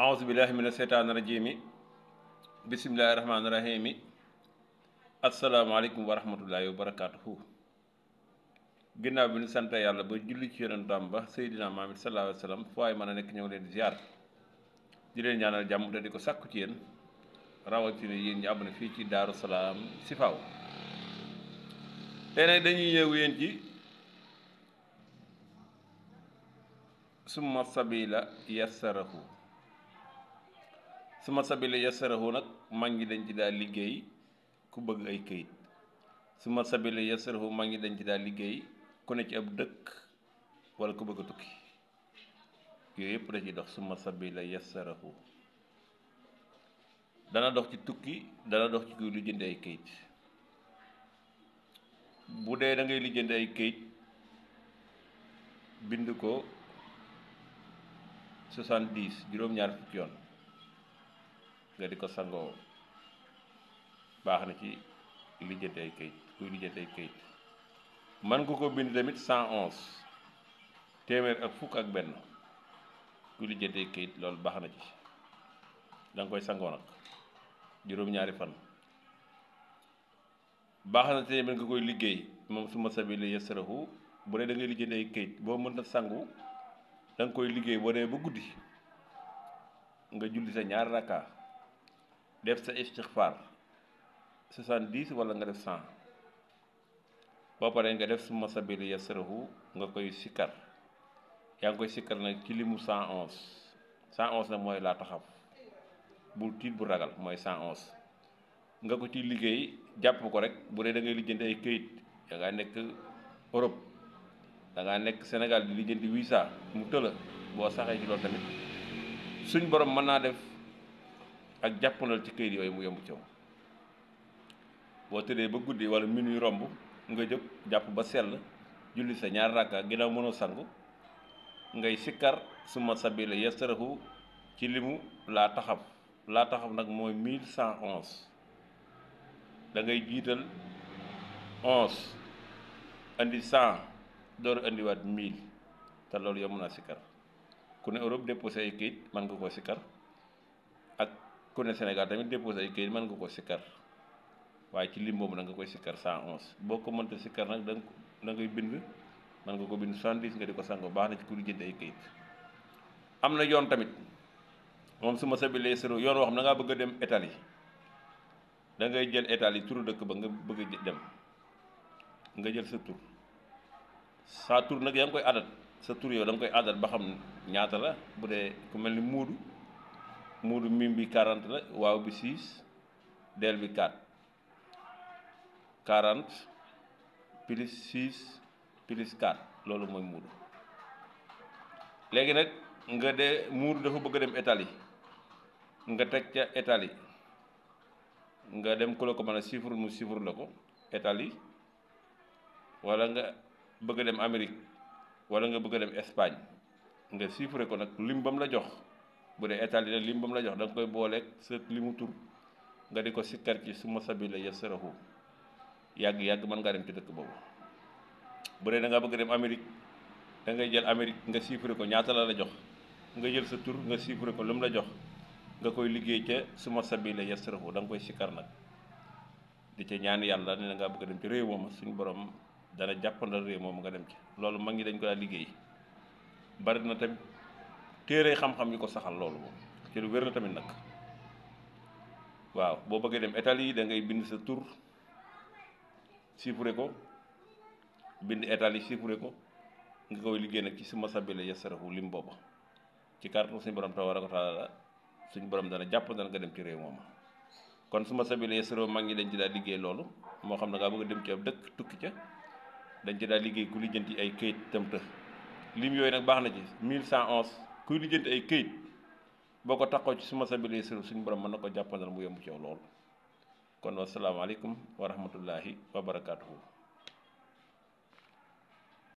aouzu billahi mina seytaani rajimi bisimillahi rahmaani rahimi asalaamaaleykum wa rahmatullahi wa barakaatuhu. ginnaaw bi ñu sant yàlla ba julli ci yonentam ba Seydina Muhammad sallallahu alayhi wa sallam fu waay mën a nekk ñëw leen di ziar di leen ñaanal jàmm te di ko sàkku ci yéen rawatina yéen ñi abonné fii ci Daaru Salaam Chifaou. tey nag dañuy ñëw yéen ci summa sabila yassarahu. summa sabila yassarahu nag mag ñi dañ ci daal liggéey ku bëgg ay këyit. summa sabila yassarahu mag ñi dañ ci daal liggéey ku ne ci ab dëkk wala ku bëgg a tukki, yooyu yëpp da ciy dox. summa sabila yassarahu dana dox ci tukki, dana dox ci kuy lijjanti ay këyit. bu dee da ngay lijjanti ay këyit bind ko 70 juróom-ñaar fukki yoon nga di ko sangoo, baax na ci lijjanti ay këyit. kuy lijjanti ay këyit man nga ko bind tamit 111 téeméer ak fukk ak benn kuy lijjanti ay këyit, loolu baax na ci. da nga koy sangoo nag juróom-ñaari fan. baax na tamit nga koy liggéey moom summa sabila yassarahu. bu dee da ngay lijjanti ay këyit boo mën a sangu da nga koy liggéey boo dee ba guddi nga julli sa ñaar rakka def sa istixfaar 70 wala nga def 100. boo paree nga def summa sabila yassarahu nga koy sikkar. yaa ngi koy sikkar nag ci limu 111. 111 nag mooy laa taxaw bul tiit bu ragal, mooy 111. nga ko ci liggéey jàpp ko rek. bu dee da ngay lijjanti ay këyit, da ngaa nekk Europe, da ngaa nekk Sénégal di lijjanti visa mu tëla, boo saxee ci loolu tamit suñ borom mën naa def ak jàppandal ci këyit yooyu mu yomb ci yow. boo tëddee ba guddi wala minuit romb nga jóg jàpp ba sell julli sa ñaar rakka ginnaaw mënoo sangu ngay sikkar summa sabila yassarahu ci limu laa taxaw. laa taxaw nag mooy 1111. da ngay jiital 11 andi 100 door a andiwaat 1000 te loolu yomb naa sikkar. ku ne Europe déposé ay këyit mën nga koo sikkar, ak ku ne Sénégal tamit déposé ay këyit mën nga koo sikkar, waaye ci lim boobu da nga koy sikkar 111. boo ko mënta sikkar nag da ngay bind, mën nga ko bind 70 nga di ko sangoo, baax na ci ku lijjanti ay këyit. am na yoon tamit moom summa sabila yassarahu, yoon woo xam da ngaa bëgg a dem Italie. da ngay jël Italie turu dëkk ba nga bëgg a dem, nga jël sa tur. sa tur nag yaa ngi koy adat. sa tur yow da nga koy adat ba xam ñaata la. bu dee ku mel ni muudu mim bi 40 la, waaw bi 6, del bi 4. 40 plus 6 plus 4 loolu mooy muudu. léegi nag nga de muudu dafa bëgg a dem Italie, nga teg ca Italie, nga dem ku la ko mën a chiffre mu chiffre la ko Italie, wala nga bëgg a dem Amérique, wala nga bëgg a dem Espagne, nga chiffre ko nag lim ba mu la jox. bu dee Italie nag lim ba mu la jox da nga koy booleeg sa limu tur nga di ko sikkar ci summa sabila yassarahu. yàgg-yàgg mën ngaa dem ci dëkk boobu. bu dee da ngaa bëgg a dem Amérique, da ngay jël Amérique nga chiffre ko ñaata la la jox, nga jël sa tur nga chiffre ko lu mu la jox, nga koy liggéey ca summa sabila yassarahu. da nga koy sikkar nag di ca ñaan yàlla ne da ngaa bëgg a dem ci réew moom suñu borom dana jàppandal réew moom nga dem ci. loolu mag ñi dañ ko daal liggéey. bari na tamit téere xam-xam yi ko saxal loolu moom ci lu wér na tamit nag. waaw boo bëggee dem Italie da ngay bind sa tur chiffre ko, bind Italie chiffre ko, nga koy liggéey nag ci summa sabila yassarahu lim boobu. ci kàttan suñu borom tabaaraka wa taala suñu borom dana jàppandal nga dem ci réew moom. kon summa sabila yassarahu mag ñi dañ ci daal liggéey loolu. moo xam ne ngaa bëgg a dem ci ab dëkk tukki ca, dañ ci daal liggéey ku lijjanti ay këyit tam të. lim yooyu nag baax na ci 1111. kuy lijjanti ay këyit boo ko taxaw ci summa sabila yassarahu suñu borom mën na ko jàppandal mu yomb ci yow loolu. kon wasalaamaaleykum wa rahmatullahi wa barakaatuhu.